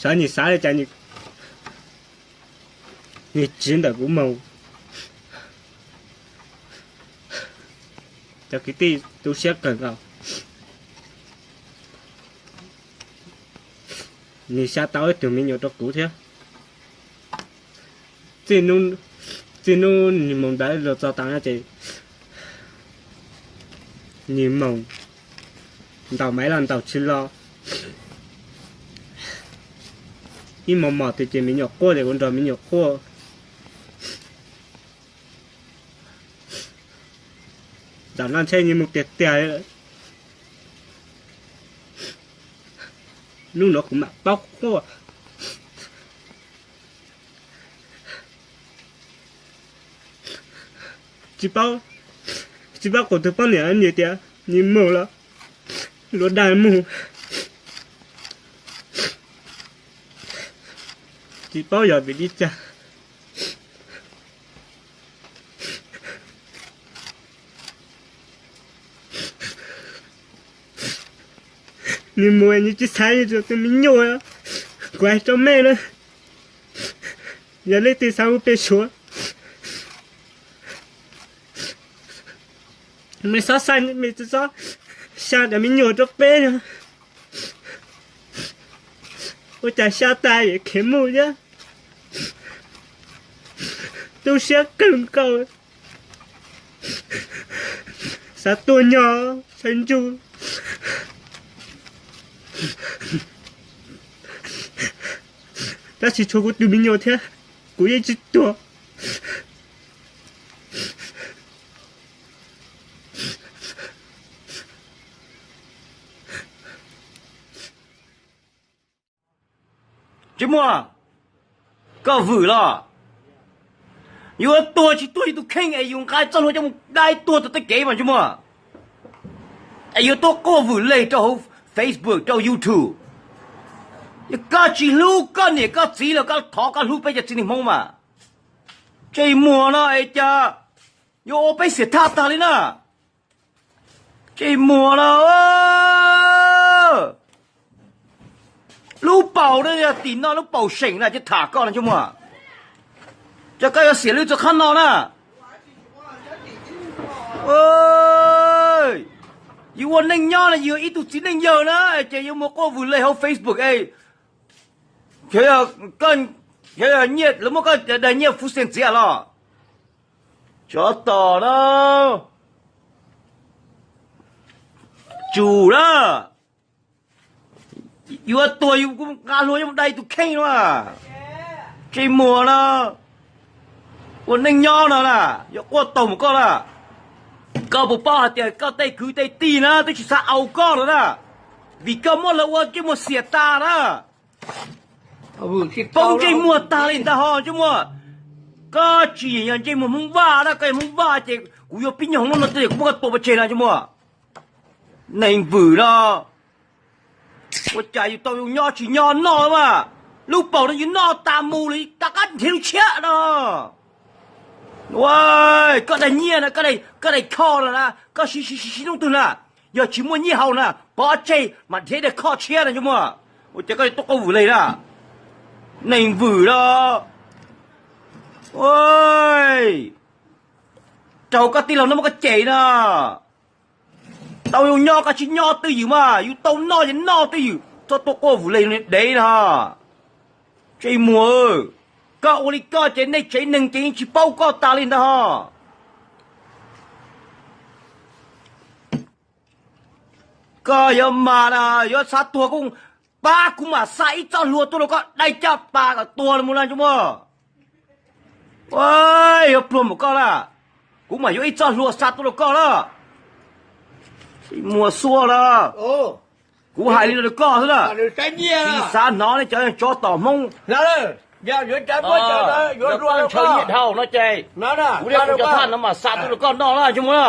Xyov nws xav li cas, nws tsiv ntawm kuv moog. Cov kwv tij tu siab kawg nkaus. Nws xa tau ib tug me nyuam rau kuv thiab. Txij hnub nws moog ntawd los txog tav no ces nws moog ntaus maiv los ntaus tsis los. Ib hmos mos twg ces me nyuam quaj ces kuv nrog me nyuam quaj. Tam no ntshe nws mus tiag tiag. Hnub no kuv mam paub quaj. Tsis paub, tsis paub kuv tus poj niam nws tias nws mus los luag dag mus. Tsis paub yog vim li cas. Nws mus nws tsis xav nws tus me nyuam. Kuv hais rau mej na, yog leej twg xav ua pem suav, mej xob xa, mej txhob xa cov me nyuam rau peb no. Ua cas xa tas es khiav mus thiab. Tu siab kawg nkaus. Xav tuag nyo, xav ntsum, tab sis tshuav kuv tus me nyuam thiab, kuv yeej tsis tuag. Ntsej muag, koj vwm los? Yuav tuag tsis tuag yus tus kheej es yus nqa txoj hlua coj mus dai tuag rau tej kev mas ntsej muag. Es yuav tuaj quaj vwm leg rau hauv Facebook rau YouTube. Yog koj tsis hlub koj niam koj txiv los koj thov koj hlub peb cov txiv neej Hmoob mas. Ntsej muag no es cas yuav ua peb xiam thaj tag li na. Ntsej muag no, lub paum no yog tim no lub paum seem na ces tham koj no ntsej muag. Ces koj yuav xiam lub txoj qhab no na. Yus ua neej nyob no yus ib tug txiv neej yawg na ces yuav mus quaj vwm leg hauv Facebook es, nyiaj, lawv muab koj daig nyiaj fuv xees txiav los? Tsov tom na. Tsum na. Yuav tuag yus kuj nqa hlua yuav mus dai tus kheej no. Ntsej muag no. Ua neej nyob no na, yuav quaj taug mus koj na. Koj puas paub hais tias koj tej kwv tej tij na twb tsis xav au koj lawm na, vim koj muab lawv ua ntsej muag xiam tas na. Paub ntsej muag tag li ntag ho ntsej muag. Koj tsis yog ntsej muag Hmoob Vaj na, koj yog Hmoob Vaj ces kuv yuav pib nyoog hnub no twb muab koj tua pov tseg no ntsej muag. Neeg vwm no. Ua cas yus tau yus nyob tsis nyob noj mas, lub paum no yus noj tas mus li rov qab nrhiav lub tshiab no. Koj daig nyiaj na, koj daig kho no na, koj siv siv siv siv hnub twg na, yog tsis muaj nyiaj haus na pov tseg mas nrhiav daig kho tshiab no ntsej muag. Ua cas koj tuaj quaj vwm leg na, neeg vwm no. Raug koj tij laug no muab koj cem na. Tau yus nyob koj tsis nyob twj ywm mas, yus tau noj ces noj twj ywm, txhob tuaj quaj vwm leg dev no. Ntsej muag, koj ua li koj ces nej tsev neeg ces yeej tsis paub koj tas li ntag ho. Koj yuav mas, yuav xav tuag kuj pab kuv mam xa ib txoj hlua tuaj rau koj dai caj pas kom tuag mus na ntsej muag. Yuav pluag mus koj na, kuv mam yuav ib txoj hlua xa tuaj rau koj na. Muag xuaj na, kuv hais li no rau koj xwb na. Tsis xav hnov nej cov tsov tom Hmoob. Ntshaw nyiaj dhau no ces kuv thiab kuv cov thaj no mam xa tuaj rau koj noj na ntsej muag na.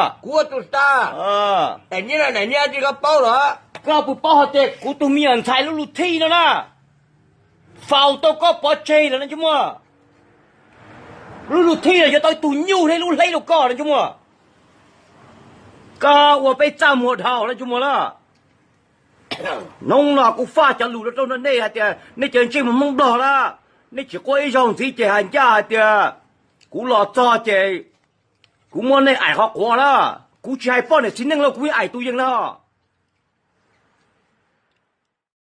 Koj puas paub hais tias kuv tus me nyuam ntxhais lub lub thij no na, faus tau koj pov tseg lawm na ntsej muag. Lub lub thij no yuav tau ib tug nyuj hleb lub hleb rau koj na ntsej muag. Koj ua peb txaj muag dhau na ntsej muag na. Hnub no kuv faj cov lus rau nej hais tias nej cov ntsej muag Hmoob Nplog na, nej tsis quaj ib zaug ntxiv ces hais ncaj hais tias kuv los txog ces kuv muab nej aim qhov quav na. Kuv tsis hais poj niam txiv neej los kuv yeej aim tus yees na.